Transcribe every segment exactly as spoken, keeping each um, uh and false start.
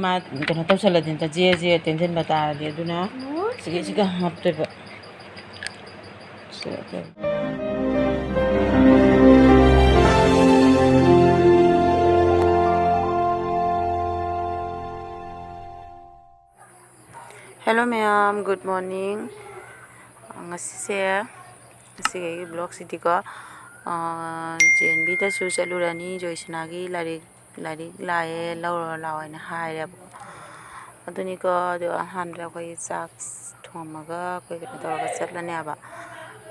ꯃꯥ ꯀꯩꯅꯣ ꯇꯧꯁꯜꯂꯗꯤ, ꯅꯠꯇ꯭ꯔ ꯖꯦ ꯖꯦ ꯇꯦꯟꯁꯤꯟꯕ ꯇꯥꯔꯗꯤ, ꯑꯗꯨꯅ ꯁꯤꯒꯤꯁꯤꯒ ꯍꯥꯞꯇꯣꯏꯕ꯫ Hello ꯃꯌꯥꯝ, good morning꯫ ꯉꯁꯤꯁꯦ, ꯉꯁꯤꯒꯤ ꯑꯩꯒꯤ vlogꯁꯤꯗꯤꯀꯣ, ꯖꯦ ꯑꯦꯟ ꯕꯤꯗꯁꯨ ꯆꯠꯂꯨꯔꯅꯤ, ꯖꯣꯏꯁꯅꯥꯒꯤ ꯂꯥꯏꯔꯤꯛ ꯂꯥꯏꯔꯤꯛ ꯂꯥꯛꯑꯦ, ꯂꯧꯔꯣ ꯂꯥꯛꯑꯣ ꯍꯥꯏꯅ ꯍꯥꯏꯔꯦꯕꯀꯣ꯫ ꯑꯗꯨꯅꯤꯀꯣ, ꯑꯗꯣ ꯑꯍꯥꯟꯕꯗ ꯑꯩꯈꯣꯏ ꯆꯥꯛ ꯊꯣꯡꯉꯝꯃꯒ ꯑꯩꯈꯣꯏ ꯀꯩꯅꯣ ꯇꯧꯔꯒ ꯆꯠꯂꯅꯦꯕ꯫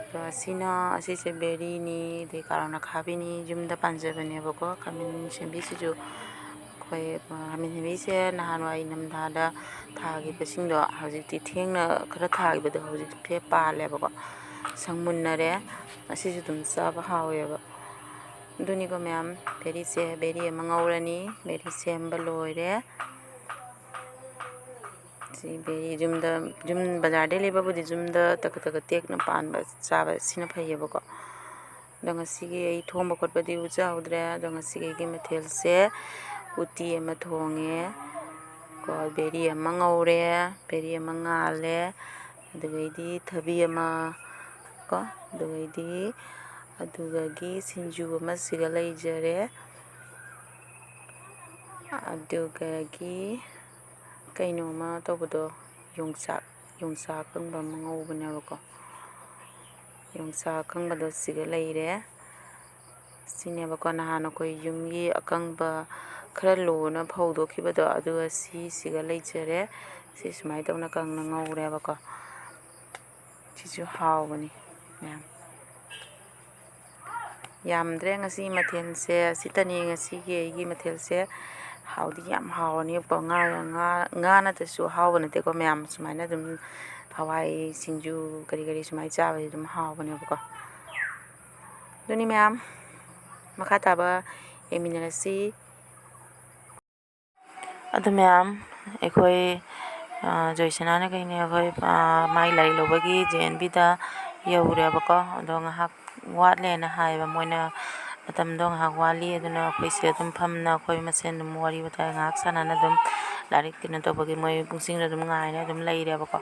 ꯑꯗꯣ ꯑꯁꯤꯅ, ꯑꯁꯤꯁꯦ ꯕꯦꯔꯤꯅꯤ, ꯑꯗꯩ ꯀꯥꯔꯣꯠ ꯑꯈꯥꯕꯤꯅꯤ, ꯌꯨꯝꯗ ꯄꯥꯟꯖꯕꯅꯦꯕꯀꯣ꯫ ꯈꯥꯃꯦꯟ ꯁꯦꯝꯕꯤꯁꯤꯁꯨ ꯑꯩꯈꯣꯏ, ꯈꯥꯃꯦꯟ ꯁꯦꯝꯕꯤꯁꯦ ꯅꯍꯥꯟꯋꯥꯏ ꯏꯪꯊꯝꯊꯥꯗ ꯊꯥꯈꯤꯕꯁꯤꯡꯗꯣ ꯍꯧꯖꯤꯛꯇꯤ ꯊꯦꯡꯅ ꯈꯔ ꯊꯥꯈꯤꯕꯗꯣ ꯍꯧꯖꯤꯛꯇꯤ ꯐꯦ ꯄꯥꯜꯂꯦꯕꯀꯣ꯫ ꯁꯪ ꯃꯨꯟꯅꯔꯦ꯫ ꯑꯁꯤꯁꯨ ꯑꯗꯨꯝ ꯆꯥꯕ ꯍꯥꯎꯋꯦꯕ꯫ ꯑꯗꯨꯅꯤꯀꯣ ꯃꯌꯥꯝ, ꯕꯦꯔꯤꯁꯦ, ꯕꯦꯔꯤ ꯑꯃ ꯉꯧꯔꯅꯤ꯫ ꯕꯦꯔꯤ ꯁꯦꯝꯕ ꯂꯣꯏꯔꯦ꯫ ꯁꯤ ꯕꯦꯔꯤ ꯌꯨꯝꯗ, ꯌꯨꯝ, ꯕꯖꯥꯔꯗꯩ ꯂꯩꯕꯕꯨꯗꯤ ꯌꯨꯝꯗ ꯇꯒꯠ ꯇꯒꯠ ꯇꯦꯛꯅ ꯄꯥꯟꯕ ꯆꯥꯕ ꯁꯤꯅ ꯐꯩꯌꯦꯕꯀꯣ꯫ ꯑꯗꯣ ꯉꯁꯤꯒꯤ ꯑꯩ ꯊꯣꯡꯕ ꯈꯣꯠꯄꯗꯤ ꯎꯠꯆꯍꯧꯗ꯭ꯔꯦ꯫ ꯑꯗꯣ ꯉꯁꯤꯒꯤ ꯑꯩꯒꯤ ꯃꯊꯦꯜꯁꯦ ꯎꯇꯤ ꯑꯃ ꯊꯣꯡꯉꯦ ꯀꯣ, ꯕꯦꯔꯤ ꯑꯃ ꯉꯧꯔꯦ, ꯕꯦꯔꯤ ꯑꯃ ꯉꯥꯜꯂꯦ, ꯑꯗꯨꯗꯒꯤꯗꯤ ꯊꯕꯤ ꯑꯃ ꯀꯣ, ꯑꯗꯨꯗꯒꯤꯗꯤ, ꯑꯗꯨꯗꯒꯤ ꯁꯤꯡꯖꯨ ꯑꯃ ꯁꯤꯒ ꯂꯩꯖꯔꯦ꯫ ꯑꯗꯨꯗꯒꯤ ꯀꯩꯅꯣꯃ ꯇꯧꯕꯗꯣ, ꯌꯣꯡꯆꯥꯛ, ꯌꯣꯡꯆꯥꯛ ꯑꯀꯪꯕ ꯑꯃ ꯉꯧꯕꯅꯦꯕꯀꯣ꯫ ꯌꯣꯡꯆꯥꯛ ꯑꯀꯪꯕꯗꯣ ꯁꯤꯒ ꯂꯩꯔꯦ꯫ ꯁꯤꯅꯦꯕꯀꯣ, ꯅꯍꯥꯟ ꯑꯩꯈꯣꯏ ꯌꯨꯝꯒꯤ ꯑꯀꯪꯕ ꯈꯔ ꯂꯣꯅ ꯐꯧꯗꯣꯛꯈꯤꯕꯗꯣ, ꯑꯗꯨꯒ ꯁꯤꯁꯤꯒ ꯂꯩꯖꯔꯦ꯫ ꯁꯤ ꯁꯨꯃꯥꯏꯅ ꯇꯧꯅ ꯀꯪꯅ ꯉꯧꯔꯦꯕꯀꯣ꯫ ꯁꯤꯁꯨ ꯍꯥꯎꯕꯅꯤ ꯃꯌꯥꯝ꯫ ꯌꯥꯝꯗ꯭ꯔꯦ ꯉꯁꯤ ꯃꯊꯦꯜꯁꯦ, ꯑꯁꯤꯇꯅꯤ ꯉꯁꯤꯒꯤ ꯑꯩꯒꯤ ꯃꯊꯦꯜꯁꯦ꯫ ꯍꯥꯎꯗꯤ ꯌꯥꯝ ꯍꯥꯎꯔꯅꯦꯕꯀꯣ꯫ ꯉꯥ, ꯉꯥ, ꯉꯥ ꯅꯠꯇ꯭ꯔꯁꯨ ꯍꯥꯎꯕ ꯅꯠꯇꯦꯀꯣ ꯃꯌꯥꯝ, ꯁꯨꯃꯥꯏꯅ ꯑꯗꯨꯝ ꯍꯋꯥꯏ, ꯁꯤꯡꯖꯨ, ꯀꯔꯤ ꯀꯔꯤ ꯁꯨꯃꯥꯏꯅ ꯆꯥꯕꯁꯦ ꯑꯗꯨꯝ ꯍꯥꯎꯕꯅꯦꯕꯀꯣ꯫ ꯑꯗꯨꯅꯤ ꯃꯌꯥꯝ, ꯃꯈꯥ ꯇꯥꯕ ꯌꯦꯡꯃꯤꯟꯅꯔꯁꯤ꯫ ꯑꯗꯨ ꯃꯌꯥꯝ, ꯑꯩꯈꯣꯏ, ꯑ, ꯖꯣꯏꯁꯅꯥꯅ ꯀꯩꯅꯦ, ꯑꯩꯈꯣꯏ, ꯑ, ꯃꯥꯏ ꯂꯥꯏꯔꯤꯛ ꯂꯧꯕꯒꯤ ꯖꯦ ꯑꯦꯟ ꯕꯤꯗ ꯌꯧꯔꯦꯕꯀꯣ꯫ ꯑꯗꯣ ꯉꯥꯏꯍꯥꯛ ꯋꯥꯠꯂꯦꯅ ꯍꯥꯏꯌꯦꯕ ꯃꯣꯏꯅ, ꯃꯇꯝꯗꯣ ꯉꯥꯏꯍꯥꯛ ꯋꯥꯠꯂꯤ꯫ ꯑꯗꯨꯅ ꯑꯩꯈꯣꯏꯁꯦ ꯑꯗꯨꯝ ꯐꯝꯅ ꯑꯩꯈꯣꯏ ꯃꯁꯦꯟ ꯑꯗꯨꯝ ꯋꯥꯔꯤ ꯋꯥꯇꯥꯏ ꯉꯥꯏꯍꯥꯛ ꯁꯥꯟꯅꯅ ꯑꯗꯨꯝ ꯂꯥꯏꯔꯤꯛ ꯀꯩꯅꯣ ꯇꯧꯕꯒꯤ ꯃꯣꯏ ꯄꯨꯡꯁꯤꯡꯗ ꯑꯗꯨꯝ ꯉꯥꯏꯔꯦ, ꯑꯗꯨꯝ ꯂꯩꯔꯦꯕꯀꯣ꯫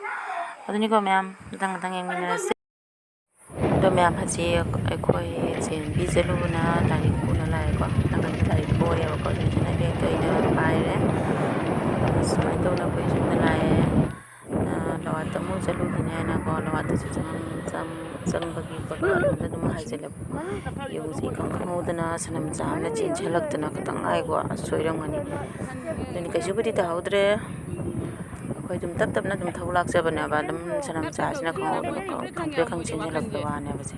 ꯑꯗꯨꯅꯤꯀꯣ ꯃꯌꯥꯝ, ꯃꯊꯪ ꯃꯊꯪ ꯌꯦꯡꯃꯤꯟꯅꯔꯁꯤ꯫ ꯑꯗꯣ ꯃꯌꯥꯝ, ꯍꯧꯖꯤꯛ ꯑꯩꯈꯣꯏ ꯆꯦꯟꯕꯤ ꯆꯠꯂꯨꯕꯅ ꯂꯥꯏꯔꯤꯛ ꯄꯨꯅ ꯂꯥꯛꯑꯦꯀꯣ꯫ ꯅꯪꯒꯟꯗ ꯂꯥꯏꯔꯤꯛ ꯄꯨꯔꯦꯕꯀꯣ꯫ ꯑꯗꯨꯗꯨꯅ ꯕꯦꯒꯇꯣ ꯑꯩꯅ ꯄꯥꯏꯔꯦ꯫ ꯑꯗꯣ ꯁꯨꯃꯥꯏꯅ ꯇꯧꯅ ꯑꯩꯈꯣꯏ ꯌꯨꯝꯗ ꯂꯥꯛꯑꯦ꯫ ꯑ, ꯂꯋꯥꯠꯇ ꯑꯃꯨꯛ ꯆꯠꯂꯨꯈꯤꯅꯦꯅꯀꯣ꯫ ꯂꯋꯥꯠꯇꯁꯨ ꯆꯪꯉꯝ-, ꯆꯪ-, ꯆꯪꯕꯒꯤ ꯈꯣꯠꯄ ꯑꯗꯨꯝ ꯍꯥꯏꯖꯤꯜꯂꯦꯕ꯫ ꯌꯦꯡꯉꯨꯁꯤ, ꯏꯈꯪ ꯈꯪꯍꯧꯗꯅ ꯁꯅꯝꯆꯥ ꯑꯃꯅ ꯆꯦꯟꯁꯤꯜꯂꯛꯇꯅ ꯈꯤꯇꯪ ꯉꯥꯏꯀꯣ꯫ ꯑꯁ, ꯁꯣꯏꯔꯝꯒꯅꯤ꯫ ꯑꯗꯨꯅꯤ ꯀꯩꯁꯨꯕꯨꯗꯤ ꯇꯧꯍꯧꯗ꯭ꯔꯦ꯫ ꯑꯩꯈꯣꯏ ꯑꯗꯨꯝ ꯇꯞ ꯇꯞꯅ ꯑꯗꯨꯝ ꯊꯧ ꯂꯥꯛꯆꯕꯅꯦꯕ꯫ ꯑꯗꯨꯝ ꯁꯅꯝꯆꯥꯁꯤꯅ ꯈꯪꯍꯧꯗꯅ ꯈꯪ-, ꯈꯪꯄ꯭ꯔꯦꯛ ꯈꯪ ꯆꯦꯟꯁꯤꯜꯂꯛꯄ ꯋꯥꯅꯦꯕꯁꯦ꯫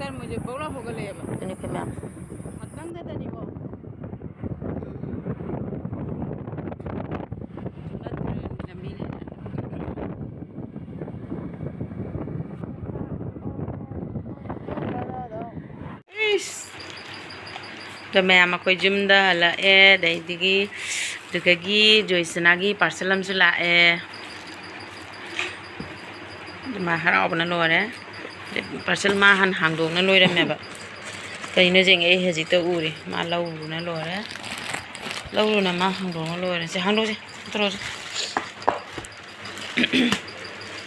ꯑꯗꯨꯅꯤ ꯑꯩꯈꯣꯏ ꯃꯌꯥꯝ꯫ ꯏꯁ꯫ ꯑꯗꯣ ꯃꯌꯥꯝ ꯑꯩꯈꯣꯏ ꯌꯨꯝꯗ ꯍꯜꯂꯛꯑꯦ, ꯑꯗꯩꯗꯒꯤ ꯑꯗꯨꯗꯒꯤ ꯖꯣꯏꯁꯅꯥꯒꯤ parcel ꯑꯃꯁꯨ ꯂꯥꯛꯑꯦ꯫ ꯃꯥ ꯍꯔꯥꯎꯕꯅ ꯂꯣꯏꯔꯦ꯫ Parcel ꯃꯥ ꯍꯥꯟꯅ ꯍꯥꯡꯗꯣꯛꯅ ꯂꯣꯏꯔꯝꯃꯦꯕ꯫ ꯀꯩꯅꯣ ꯌꯦꯡꯉꯦ, ꯑꯩ ꯍꯧꯖꯤꯛꯇ ꯎꯔꯦ꯫ ꯃꯥ ꯂꯧꯔꯨꯅ ꯂꯣꯏꯔꯦ꯫ ꯂꯧꯔꯨꯅ ꯃꯥ ꯍꯥꯡꯗꯣꯛꯅ ꯂꯣꯏꯔꯦ꯫ ꯁꯦ, ꯍꯥꯡꯗꯣꯛꯁꯦ꯫ ꯄꯨꯊꯣꯔꯛꯑꯣꯁꯦ꯫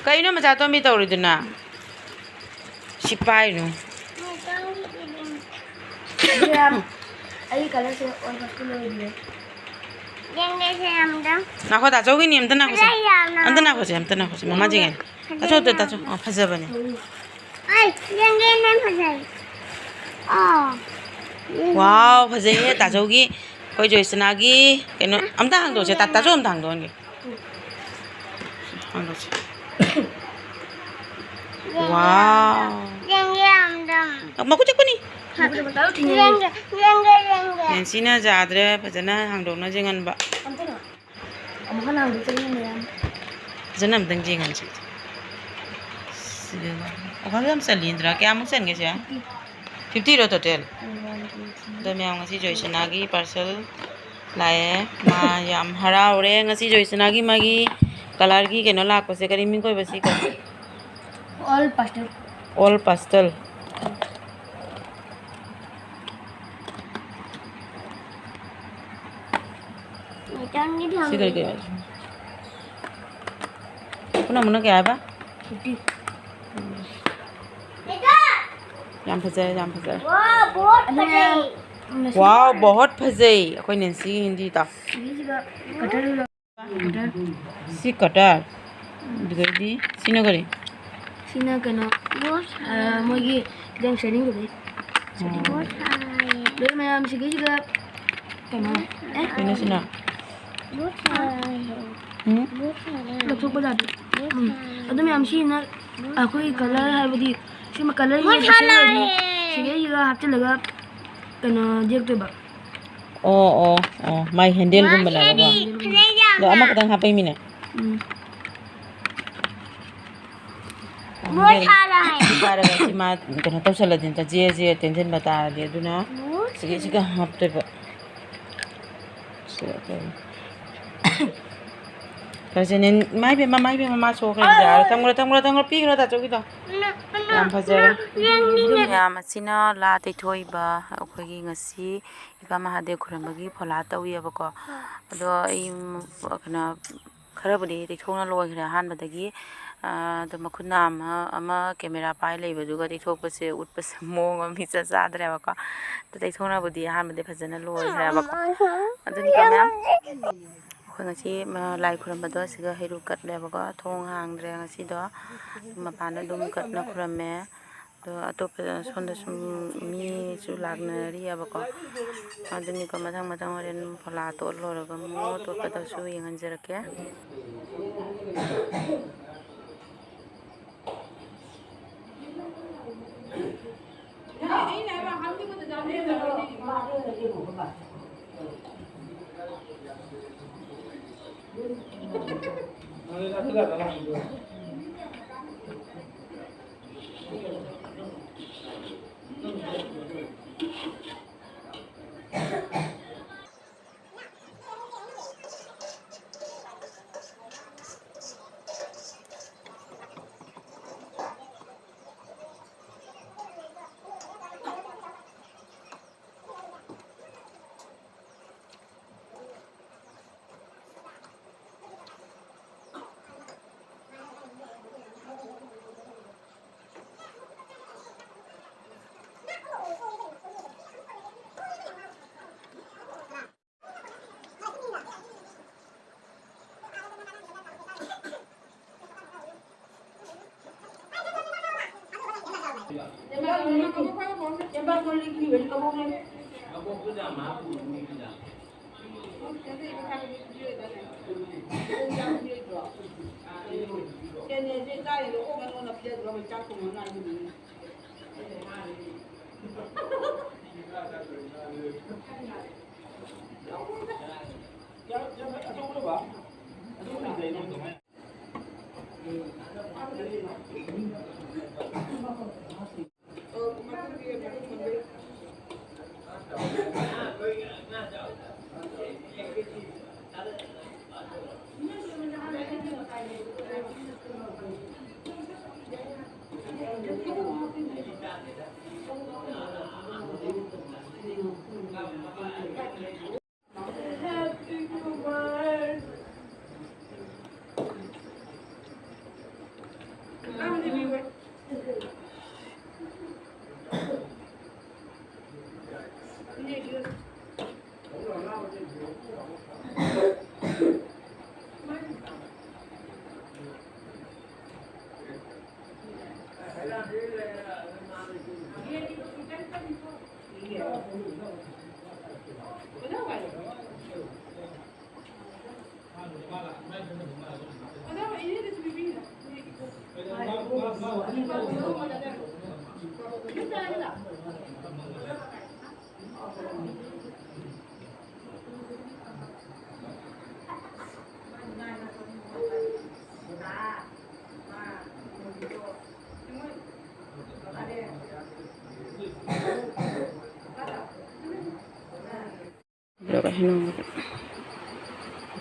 ꯀꯩꯅꯣ ꯃꯆꯥꯇꯣꯝꯕꯤ ꯇꯧꯔꯤꯗꯨꯅ? ꯁꯤ ꯄꯥꯏꯅꯨ꯫ ꯌꯥꯝ, ꯑꯩꯒꯤ colourꯁꯦ ꯑꯣꯟꯊꯣꯛꯀꯦ ꯂꯣꯏꯔꯦ꯫ ꯌꯦꯡꯒꯦꯁꯦ ꯑꯝꯇ꯫ ꯉꯥꯏꯈꯣ, ꯇꯥꯆꯧꯒꯤꯅꯤ, ꯑꯝꯇ ꯉꯥꯏꯈꯣꯁꯦ꯫ ꯐꯖꯩ ꯌꯥꯝꯅ꯫ ꯑꯝꯇ ꯉꯥꯏꯈꯣꯁꯦ, ꯑꯝꯇ ꯉꯥꯏꯈꯣꯁꯦ꯫ ꯃꯃꯥ ꯌꯦꯡꯒꯦ꯫ ꯇꯥꯆꯧ, ꯇꯥꯆꯧ, ꯇꯥꯆꯧ꯫ ꯑꯣ, ꯐꯖꯕꯅꯦ꯫ ꯑꯩ ꯌꯦꯡꯒꯦ, ꯅꯪ ꯐꯖꯩ꯫ ꯑꯣ꯫ ꯋꯥꯎ, ꯐꯖꯩꯍꯦ, ꯇꯥꯆꯧꯒꯤ, ꯑꯩꯈꯣꯏ ꯖꯣꯏꯁꯅꯥꯒꯤ ꯀꯩꯅꯣ꯫ ꯑꯝꯇ ꯍꯥꯡꯗꯣꯛꯁꯦ, ꯇꯥ-, ꯇꯥꯆꯧ ꯑꯝꯇ ꯍꯥꯡꯗꯣꯛꯍꯟꯒꯦ꯫ ꯍꯥꯡꯗꯣꯛꯁꯦ꯫ ꯋꯥꯎ꯫ ꯌꯦꯡꯒꯦ ꯑꯝꯇꯪ꯫ ꯃꯈꯨꯠ ꯆꯤꯛꯄꯅꯤ꯫ ꯌꯦꯡꯒꯦ, ꯌꯦꯡꯒꯦ, ꯌꯦꯡꯒꯦ꯫ ꯅꯦꯟꯁꯤꯅ ꯌꯥꯗ꯭ꯔꯦ, ꯐꯖꯅ ꯍꯥꯡꯗꯣꯛꯅ ꯌꯦꯡꯍꯟꯕ꯫ ꯑꯃꯨꯛ ꯍꯟꯅ ꯍꯥꯡꯗꯣꯛꯆꯒꯦ ꯃꯌꯥꯝ꯫ ꯐꯖꯅ ꯑꯝꯇꯪ ꯌꯦꯡꯍꯟꯁꯤ꯫ ꯁꯤꯗ offer ꯌꯥꯝ ꯆꯜꯂꯤ, ꯏꯟꯗ꯭ꯔꯥ꯫ ꯀꯌꯥꯃꯨꯛ ꯆꯟꯒꯦ ꯁꯦ? Fifty꯫ Fiftyꯔꯣ total? ꯎꯝ, one, two, three꯫ ꯑꯗꯣ ꯃꯌꯥꯝ, ꯉꯁꯤ ꯖꯣꯏꯁꯅꯥꯒꯤ parcel ꯂꯥꯛꯑꯦ꯫ ꯃꯥ ꯌꯥꯝ ꯍꯔꯥꯎꯔꯦ꯫ ꯉꯁꯤ ꯖꯣꯏꯁꯅꯥꯒꯤ ꯃꯥꯒꯤ colourꯒꯤ ꯀꯩꯅꯣ ꯂꯥꯛꯄꯁꯦ, ꯀꯔꯤ ꯃꯤꯡ ꯀꯧꯕ ꯁꯤ? All pastel꯫ All pastel꯫ ꯁꯤ ꯀꯔꯤ ꯀꯔꯤ ꯑꯣꯏ? ꯄꯨꯟꯅ ꯃꯨꯟꯅ ꯀꯌꯥ ꯍꯥꯏꯕ? ꯐꯤꯐꯇꯤ꯫ ꯌꯥꯝ ꯐꯖꯔꯦ, ꯌꯥꯝ ꯐꯖꯔꯦ꯫ ꯋꯥꯎ, ꯕꯣꯍꯣꯠ ꯐꯖꯩ꯫ ꯑꯩꯈꯣꯏ ꯅꯦꯟꯁꯤꯒꯤ ꯍꯤꯟꯗꯤ ꯇꯥꯎ꯫ ꯁꯤꯒꯤꯁꯤꯒ ꯀꯇꯔ ꯀꯇꯔ꯫ ꯁꯤ ꯀꯇꯔ꯫ ꯑꯗꯨꯗꯩꯗꯤ ꯁꯤꯅ ꯀꯔꯤ? ꯁꯤꯅ ꯀꯩꯅꯣ, ꯑ, ꯃꯣꯏꯒꯤ ꯈꯤꯇꯪ ꯁꯦꯠꯅꯤꯡꯗꯕꯩ꯫ ꯑꯣ꯫ ꯂꯣꯏ ꯃꯌꯥꯝ ꯁꯤꯒꯤꯁꯤꯒ ꯀꯩꯅꯣ, ꯑꯦ? ꯀꯩꯅꯣ ꯁꯤꯅ? ꯎꯝ? ꯂꯧꯊꯣꯛꯄ ꯌꯥꯗꯦ꯫ ꯎꯝ꯫ ꯑꯗꯨ ꯃꯌꯥꯝ ꯁꯤꯅ ꯑꯩꯈꯣꯏ ꯀꯂꯔ ꯍꯥꯏꯕꯗꯤ ꯁꯤꯃ ꯀꯂꯔ ꯌꯦꯡꯕ ꯁꯦꯝꯕ ꯑꯣꯏꯔꯗꯤ ꯁꯤꯒꯩꯁꯤꯒ ꯍꯥꯞꯆꯤꯜꯂꯒ ꯀꯩꯅꯣ ꯌꯦꯛꯇꯣꯏꯕ꯫ ꯑꯣ, ꯑꯣ, ꯑꯣ, ꯃꯥꯏ ꯍꯦꯟꯗꯦꯜꯒꯨꯝꯕꯅꯦꯕꯀꯣ꯫ ꯑꯗꯣ ꯑꯃꯈꯛꯇꯪ ꯍꯥꯞꯄꯩ ꯃꯤꯅꯦ꯫ ꯎꯝ꯫ ꯍꯦꯟꯗꯦꯜ ꯄꯥꯏꯔꯒ ꯁꯤ ꯃꯥ ꯀꯩꯅꯣ ꯇꯧꯁꯜꯂꯗꯤ ꯅꯠꯇ꯭ꯔ ꯖꯦ ꯖꯦ ꯇꯦꯟꯁꯤꯟꯕ ꯇꯥꯔꯗꯤ ꯑꯗꯨꯅ ꯁꯤꯒꯤ ꯁꯤꯒ ꯍꯥꯞꯇꯣꯏꯕ꯫ ꯐꯔꯦꯁꯦ, ꯅꯦ-, ꯏꯃꯥ ꯏꯕꯦꯝꯃ, ꯏꯃꯥ ꯏꯕꯦꯝꯃ, ꯃꯥ ꯁꯣꯛꯈ꯭ꯔꯦ, ꯌꯥꯔꯦ꯫ ꯊꯝꯈ꯭ꯔꯣ, ꯊꯝꯈ꯭ꯔꯣ, ꯊꯝꯈ꯭ꯔꯣ, ꯄꯤꯈ꯭ꯔꯣ ꯇꯥꯆꯧꯒꯤꯗꯣ꯫ ꯌꯥꯝ ꯐꯖꯔꯦ꯫ ꯃꯌꯥꯝ ꯑꯁꯤꯅ ꯂꯥ ꯇꯩꯊꯣꯛꯏꯕ ꯑꯩꯈꯣꯏꯒꯤ ꯉꯁꯤ ꯏꯄꯥ ꯃꯍꯥꯗꯦꯕ ꯈꯨꯔꯨꯝꯕꯒꯤ ꯐꯣꯂꯥ ꯇꯧꯏꯌꯦꯕꯀꯣ꯫ ꯑꯗꯣ ꯑꯩ, ꯀꯩꯅꯣ, ꯈꯔꯕꯨꯗꯤ ꯇꯩꯊꯣꯛꯅ ꯂꯣꯏꯈ꯭ꯔꯦ ꯑꯍꯥꯟꯕꯗꯒꯤ꯫ ꯑꯥ, ꯑꯗꯣ ꯃꯈꯨꯠ ꯅꯥꯝꯃ ꯑꯃ ꯀꯦꯃꯦꯔꯥ ꯄꯥꯏ ꯂꯩꯕꯗꯨꯒ ꯇꯩꯊꯣꯛꯄꯁꯦ ꯎꯠꯄꯁꯦ ꯃꯑꯣꯡ ꯑꯃ ꯏꯆꯥ ꯆꯥꯗ꯭ꯔꯦꯕꯀꯣ꯫ ꯑꯗꯣ ꯇꯩꯊꯣꯛꯅꯕꯨꯗꯤ ꯑꯍꯥꯟꯕꯗꯤ ꯐꯖꯅ ꯂꯣꯏꯈ꯭ꯔꯦꯕꯀꯣ꯫ ꯑꯗꯨꯅꯤꯀꯣ ꯃꯌꯥꯝ꯫ ꯑꯩꯈꯣꯏ ꯉꯁꯤ, ꯃ-, ꯂꯥꯏ ꯈꯨꯔꯝꯕꯗꯣ ꯁꯤꯒ ꯍꯩꯔꯨꯛ ꯀꯠꯂꯦꯕꯀꯣ꯫ ꯊꯣꯡ ꯍꯥꯡꯗ꯭ꯔꯦ ꯉꯁꯤꯗꯣ꯫ ꯃꯄꯥꯟꯗ ꯑꯗꯨꯝ ꯀꯠꯅ ꯈꯨꯔꯝꯃꯦ꯫ ꯑꯗꯣ ꯑꯇꯣꯞꯄ ꯁꯣꯝꯗꯁꯨ ꯃꯤꯁꯨ ꯂꯥꯛꯅꯔꯤꯑꯕꯀꯣ꯫ ꯑꯗꯨꯅꯤꯀꯣ, ꯃꯊꯪ ꯃꯊꯪ ꯍꯣꯔꯦꯟ ꯐꯣꯂꯥ ꯇꯣꯠ ꯂꯣꯏꯔꯒ ꯑꯃꯨꯛ ꯑꯇꯣꯞꯄꯗꯁꯨ ꯌꯦꯡꯍꯟꯖꯔꯛꯀꯦ꯫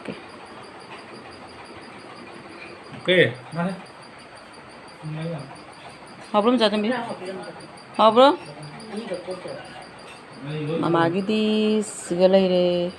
Okay. Okay, mana? Ngobrol sa tabi. Ngobrol? Mamagidi, sigala ire.